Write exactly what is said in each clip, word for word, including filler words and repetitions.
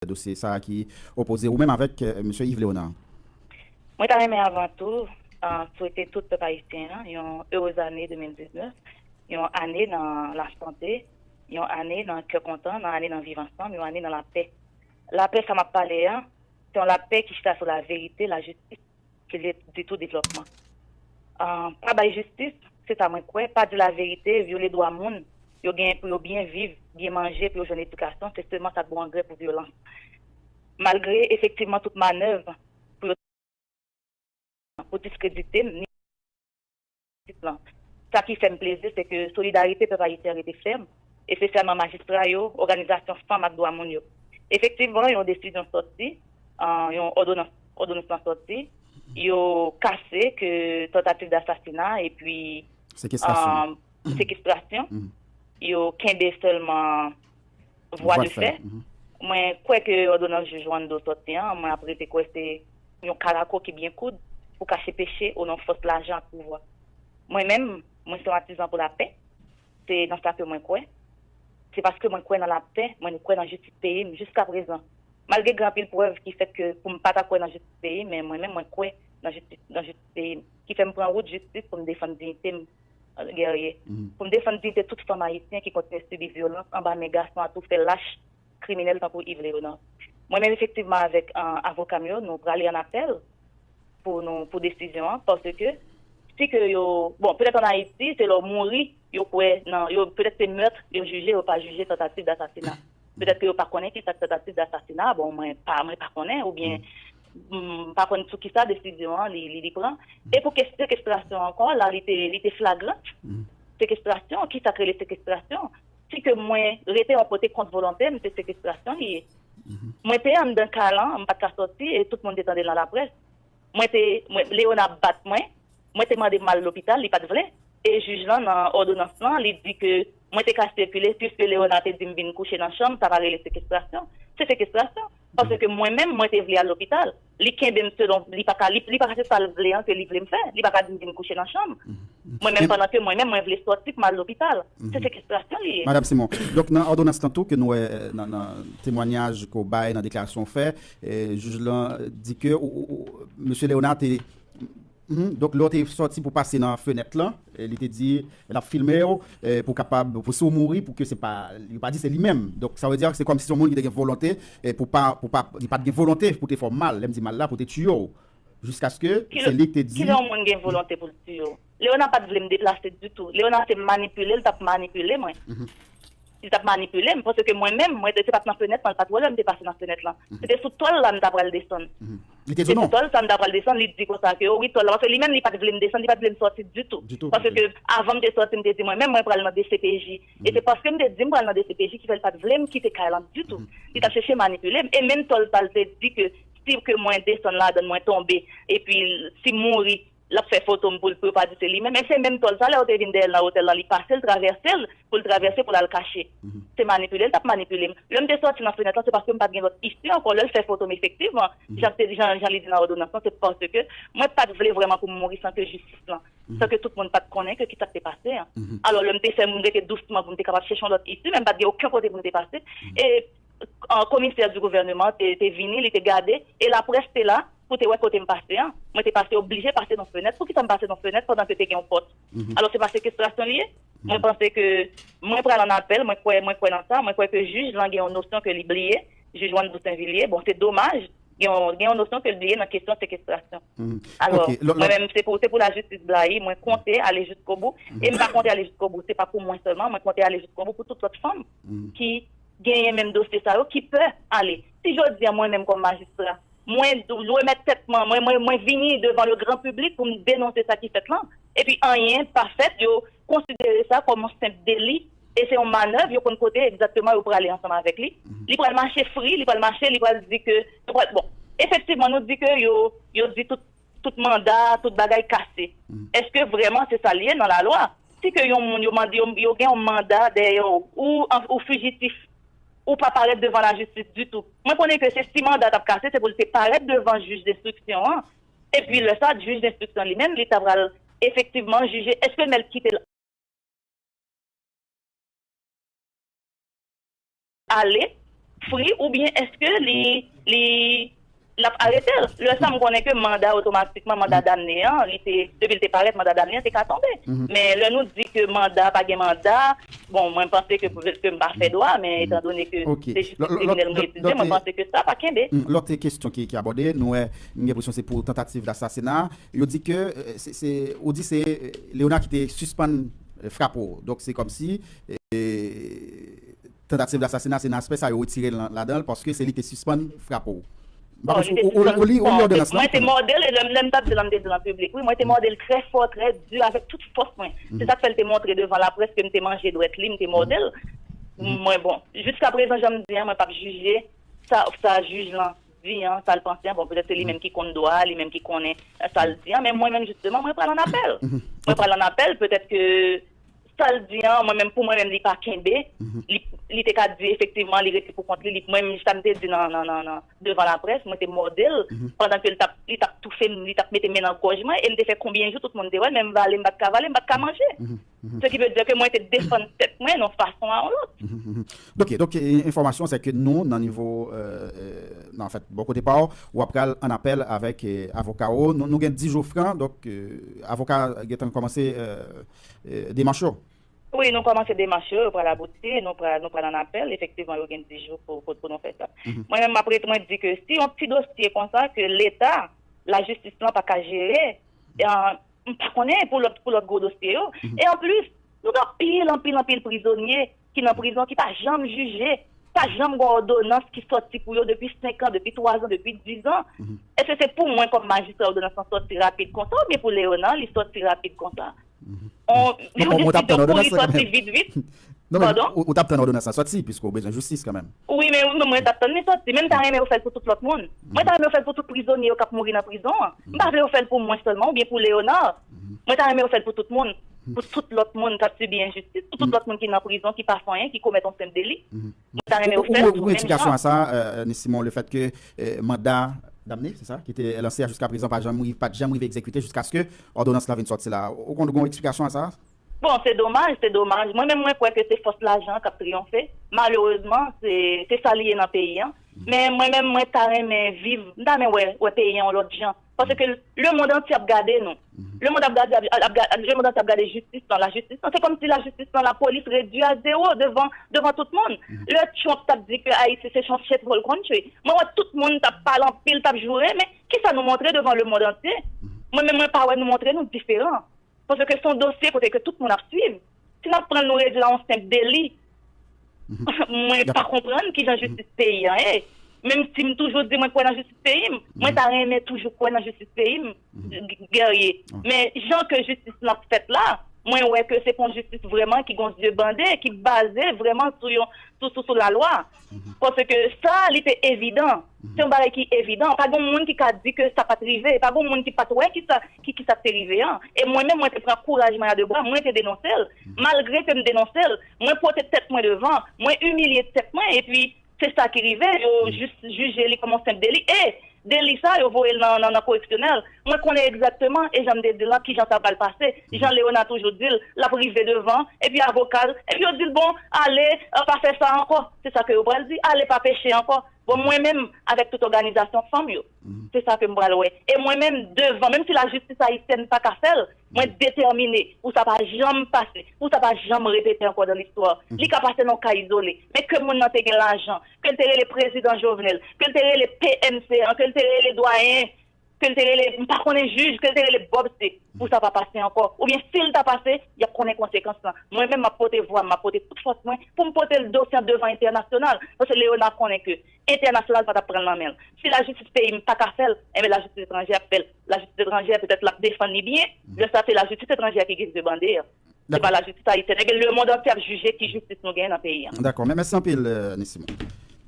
dosye sa a ki opoze ou menm avèk, euh, mesye Yves Léonard. Mwen ta renmen avan tou, euh, swete tout pèp ayisyen an yon erez ane de mil diznèf, yon ane nan lasante, yon ane nan kè kontan, yon ane nan viv ansanm, yon ane nan lapè. Lapè sa m ap pale a, se yon lapè ki chita sou laverite, lajistis, ki vle di tou devlòpman. Ah, pa bay jistis, se sa mwen kwè, pa di laverite, vyole dwa moun, yo gen pou yo byen viv, byen manje, pou yo jwenn edikasyon, se sèlman sa k bon angrè pou vyolans. Malgre efektivman tout manèv pou yo, pou diskredite m, ni sa ki fè m plezi, se ke solidarite pèp ayisyen rete fèm, espesyalman majistra yo, òganizasyon fanm ak dwa moun yo. Efektivman, yon desizyon sòti, ah, yon òdonans, òdonans lan sòti, yo kase ke tantativ dasasina epi, ah, sekestrasyon. Yo kenbe sèlman vwa de fè. Mwen kwè ke òdonans jij Wando sòti an, mwen ap rete kwè se yon karako ki byen koud pou kache peche o non fòs lajan ak pouvwa. Mwen menm, mwen se yon atizan pou lapè. Se nan sa ke mwen kwè. Se paske mwen kwè nan lapè, mwen kwè nan jistis peyi m jiska prezan. Malgre gen anpil prèv ki fèt ke pou m pa ta kwè nan jistis peyi m, men mwen menm mwen kwè nan jistis, nan jistis peyi m. Ki fè m pran wout jistis pou m defann diyite m, euh, gèrye. Pou m defann diyite tout fanm ayisyen ki kontinye sibi vyolans anba men gason atoufè lach, kriminèl tankou Yves Léonard. Mwen menm efektivman avèk, euh, avoka m yo, nou prale an apèl pou nou, pou desizyon an, paske si ke yo, bon, petèt an Ayiti, se lè w mouri, yo kwè nan, yo, petèt se mèt, yo jije, yo pa jije tantativ dasasina. Petèt ke yo pa konnen ki sa k tantativ dasasina, bon, mwen pa, mwen pa konnen, oubyen, m pa konn sou ki sa desizyon an li, li, li pran. E pou kes-, sekestrasyon ankò, la, li te, li te flagran. Sekestrasyon, ki sa k rele sekestrasyon? Si ke mwen rete yon kote kont volonte m, se sekestrasyon li ye. Mwen te anndan kay lan, m pa t ka sòti, e tout moun te tande l nan laprès. Mwen te, mwen, Leona bat mwen, mwen te mande pou m al lopital, li pa t vle. E jij lan, nan òdonans lan, li di ke mwen te ka sikile, piske Leona te di m vin kouche nan chanm, sa pa rele sekestrasyon. Se sekestrasyon. Paske mwen menm, mwen te vle al lopital. Li kenbe m selon, li pa ka, li, li pa ka se sa l vle an ke li vle m fè. Li pa ka di m vin kouche nan chanm. Mwen menm, pandan ke mwen menm, mwen vle sòti pou m al lopital. Se sekestrasyon li ye. Madam Simon, donk nan òdonans lan tou ke nou wè, euh, nan, nan temwanyaj ke w bay, nan deklarasyon w fè, eh, jij lan di ke ou, ou, ou, mesye Leona te Mhm. Donk, lè w te sòti pou pase nan fenèt lan, eh, li te di l ap filme w, eh, pou kapab, pou si w mouri, pou ke se pa, yo pa di se li menm. Donk, sa vle di se kòmsi se yon moun ki te gen volonte, eh, pou pa, pou pa, li pa t gen volonte pou te fè w mal. Lè m di mal la, pou te tiye w. Jiskaske se li ki te di. Kilè yon moun gen volonte pou l tiye w? Leona pa t vle m deplase ditou. Leona te manipile, l t ap manipile mwen. Li t ap manipile m, paske mwen menm, mwen te, se pa t nan fenèt lan, l pa t wè lè m te pase nan fenèt lan. Se te sou tòl la m ta pral desann. Li te di w non? Se sou tòl sa m ta pral desann, li di konsa ke, o wi, tòl la, paske li menm, li pa t vle m desann, li pa t vle m sòti ditou. Ditou. Paske avan m te sòti, m te di mwen menm, mwen pral nan D C P J. E se paske m te di m pral nan D C P J ki fè l pa t vle m kite kay lan ditou. Li t ap chèche manipile m. E menm tòl sa, l te di ke si ke mwen desann ladan l, mwen tonbe, epi si m mouri, l ap fè foto m pou l, pou yo pa di se li menm. E se menm tòl sa, lè yo te vin dèyè l nan otèl lan, li pase l, travèse l, pou l travèse, pou l al kache. Se manipile l t ap manipile m. Lè m te sòti nan fenèt lan, se paske m pa t gen lòt isi ankò. Lè l fè foto m, efektivman, jan te, jan, jan li di nan òdonans lan, se paske mwen pa t vle vrèman pou m mouri san ke jistis lan, san ke tout moun pa t konnen ke ki sa k te pase an. Alò, lè m te fè moun rete dousman pou m te kapab chèche yon lòt isi, men m pa t gen okenn kote pou m te pase. E, euh, komisè di gouvèneman te, te vini, li te gade, e laprès te la, pou te wè kote m pase an. Mwen te pase, oblije pase nan fenèt. Poukisa m pase nan fenèt pandan ke te gen yon pòt? Alò, se pa sekestrasyon li ye? Mwen panse ke mwen pral an apèl, mwen kwè, mwen kwè nan sa, mwen kwè ke jij lan gen yon nosyon ke li bliye, jij Wandou Saint Villier, bon, se domaj, gen yon, gen yon nosyon ke l bliye nan kesyon sekestrasyon. Alò, mwen menm, se pou, se pou lajistis blayi, mwen konte ale jiskobou, e m pa konte ale jiskobou, se pa pou mwen sèlman, mwen konte ale jiskobou pou tout lòt fanm ki genyen menm dosye sa yo, ki pè ale. Si jodi a mwen menm kòm majistra, mwen remèt tèt mwen, mwen, mwen, mwen vini devan le gran piblik pou m denonse sa ki fèt lan, epi anyen pa fèt, yo konsidere sa kòm yon senp deli, e se yon manèv, yo konn kote egzakteman yo prale ansanm avèk li. Li pral mache fri, li pral mache, li pral di ke, yo pral, bon, efektivman, nou di ke yo, yo di tout, tout manda, tout bagay kase. Èske vrèman se sa l ye nan lalwa? Si ke yon moun, yo mande, yo, yo gen yon manda dèyè w, ou, ou fijitif, ou pa parèt devan lajistis ditou. Mwen konnen ke se si manda t ap kase, se pou l te parèt devan jij denstriksyon an. Epi lè sa, jij denstriksyon li menm, li ta pral efektivman jije èske mèt kite l ale, free oubyen èske li, li, l ap arete l? Lè sa, m konnen ke manda, otomatikman, manda damne an, li te, depi l te parèt, manda damne an te ka tonbe. Men lè nou di ke manda, pa gen manda, bon, mwen panse ke poutèt ke m pa fè dwa, men etan done ke se jis tribinal mwen etidye, mwen panse ke sa pa kenbe. Lòt kesyon ki, ki abòde, nou wè, m gen enpresyon se pou tantativ lasasina. Yo di ke, euh, se, se, ou di se, euh, Léonard ki te sispann, euh, frape w. Donk, se kòmsi, euh, tantativ lasasina, se nan aspè sa yo retire l ladan l, paske se li te sispann frape w. M pa konn si ou, ou, ou li, ou li òdonans lan. Mwen te mòde l, e lè m, lè m t ap di l, m te di l an piblik. Wi, mwen te mòde l trè fò, trè di, avèk tout fòs mwen. Se sa k fè l te montre devan laprès ke m te manje dwèt li, m te mòde l. Mwen, bon, jiskaprezan, jan m di an, mwen p ap jije sa, sa jij lan di an, sa l panse an. Bon, petèt se li menm ki konn dwa a, li menm ki konnen, euh, sa l di an, men mwen menm, jisteman, mwen pral an apèl. Mwen pral an apèl, petèt ke sa l di an, mwen menm, pou mwen menm, li pa kenbe. Li, li te ka di, efektivman, li rete pou kont li. Li, mwen menm, sa m te di nan, nan, nan, nan, devan laprès, mwen te mòde l, pandan ke li t ap, li t ap toufe m, li t ap mete men nan gòj mwen, e m te fè konbyen jou tout moun te wè l, men m vale, m pa t ka vale, m pa t ka manje. Ce qui veut dire que mwen te defann tèt mwen nan fason a yon lòt. Ok, donk, e, enfòmasyon, se ke nou, nan nivo, euh, euh, nan, anfèt, bò kote pa w, w ap pral an apèl avèk, euh, avoka w. Nou, nou gen dis jou fran, donk, euh, avoka gentan kòmanse, euh, euh, demach yo. Wi, nou kòmanse demach yo, yo pral abouti, nou pral, nou pral an apèl. Efektivman, yo gen dis jou pou, pou, pou nou fè sa. Mwen menm, m ap ret, mwen di ke si yon ti dosye konsa ke Leta, lajistis lan pa ka jere, e, m pa konnen pou lòt, pou lòt gwo dosye yo. E anplis, nou gen anpil, anpil, anpil prizonye ki nan prizon, ki pa janm jije, pa janm gen òdonans ki sòti pou yo depi senk an, depi twa zan, depi dis an. Èske se pou mwen, kòm majistra, òdonans lan sòti rapid konsa, oubyen pou Léonard, li sòti rapid konsa? On, yo deside pou li sòti vit, vit. Non, men ou, ou t ap tann òdonans lan sòti, piske ou bezwen jistis kanmenm. Wi, men, men mwen t ap tann li sòti. Men m ta renmen yo fè l pou tout lòt moun. Mwen ta renmen yo fè l pou tout prizonye yo k ap mouri nan prizon an. M pa vle yo fè l pou mwen sèlman oubyen pou Léonard. Mwen ta renmen yo fè l pou tout moun. Pou tout lòt moun k ap sibi enjistis, pou tout lòt moun ki nan prizon, ki pa fè anyen, ki komèt yon senp deli. Mwen ta renmen yo fè l pou menm jan. Ou, ou, ou, ou eksplikasyon a sa, euh, Nisimon, le fèt ke, euh, manda damne, se sa, ki te lanse a jiska prezan pa janm rive, pa t janm rive egzekite jiskaske òdonans lan vin sòti la. Ou konn gen yon eksplikasyon a sa? Bon, se domaj, se domaj. Mwen menm, mwen kwè ke se fòs lajan k ap triyonfe. Malerezman, se, se sa li ye nan peyi an. Men mwen menm, mwen ta renmen viv, m ta renmen wè, wè peyi an yon lòt jan. Paske lemonn antye ap gade nou. Lemonn ap gade, ap, ap, ap, lemonn antye ap gade jistis lan, lajistis lan. Se kòmsi lajistis lan, lapolis redui a zewo devan, devan tout moun. Lè Trump t ap di ke Ayiti se yon shithole country, mwen wè tout moun t ap pale anpil, t ap joure, men kisa nou montre devan lemonn antye? Mwen menm, mwen pa wè nou montre nou diferan. Paske se yon dosye kote ke tout moun ap swiv. Si n ap pran l, nou redui l a yon senp deli. Mwen pa konprann kijan jistis peyi an ye. Menm si m toujou di mwen kwè nan jistis peyi m, mwen ta renmen toujou kwè nan jistis peyi m, Guerrier. Men jan ke jistis lan ap fèt la, mwen wè ke se pa yon jistis vrèman ki gon zye bande, ki baze vrèman sou yon, sou, sou, sou lalwa. Paske sa, li te evidan. Se yon bagay ki evidan. Pa gen moun ki ka di ke sa pa t rive. Pa gen moun ki pa t wè kisa, ki, kisa k te rive an. E mwen menm, mwen te pran kouraj mwen a de bra, mwen te denonse l. Malgre ke m denonse l, mwen pote tèt mwen devan, mwen imilye tèt mwen, epi se sa ki rive, yo jis jije li kòm yon senp deli. E deli sa, yo voye l nan, nan, nan koreksyonèl. Mwen konnen egzakteman, e jan m te di l lan, kijan sa pral pase. Jan Léonard toujou di l, l ap rive devan, epi avoka l, epi yo di l, bon, ale, euh, pa fè sa ankò. Se sa ke yo pral di, ale, pa peche ankò. Bon, mwen menm, avèk tout òganizasyon fanm yo, se sa ke m pral wè. E mwen menm, devan, menm si lajistis ayisyèn pa ka fè l, mwen detèmine pou sa pa janm pase, pou sa pa janm repete ankò dan listwa. Li ka pase nan yon ka izole. Men ke moun nan te gen lajan, ke l te rele prezidan Jovenel, ke l te rele P M C an, ke l te rele dwayen, ke l te rele, m pa konnen, jij, ke l te rele Bob, se pou sa pa pase ankò. Oubyen si l ta pase, y ap konnen konsekans lan. Mwen menm, m ap pote vwa m, m ap pote tout fòs mwen pou m pote l dosye an devan entènasyonal. Paske Léonard konnen ke entènasyonal pa t ap pran l nan men l. Si lajistis peyi m pa ka fè l, enben lajistis etranjè ap fè l. Lajistis etranjè, petèt, l ap defann li byen. Lè sa, se lajistis etranjè ki gen zye bande a. Se pa lajistis ayisyèn. Ebyen, lemonn antye ap jije ki jistis nou genyen nan peyi a. Dakò, men mèsi anpil, euh, Nisimon.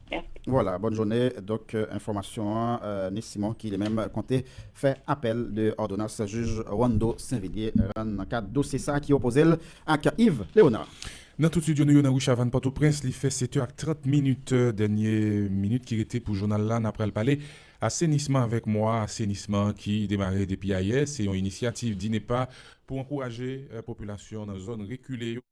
Mèsi. Vwala, bòn jounen. Donk, euh, enfòmasyon an, euh, Nisimon ki li menm konte fè apèl de òdonans jij Wando Saint-Villiers rann nan kad dosye sa ki opoze l ak Yves Léonard. Nan tout estidyo nou yo nan ri Chavannes, Pòtoprens, li fè sèt è ak trant minit, euh, dènye minit ki rete pou jounal la, n ap pral pale asenisman avèk mwa asenisman ki demare depi ayè. Se yon inisyativ DINEPA pou ankouraje, euh, popilasyon nan zòn rekile yo.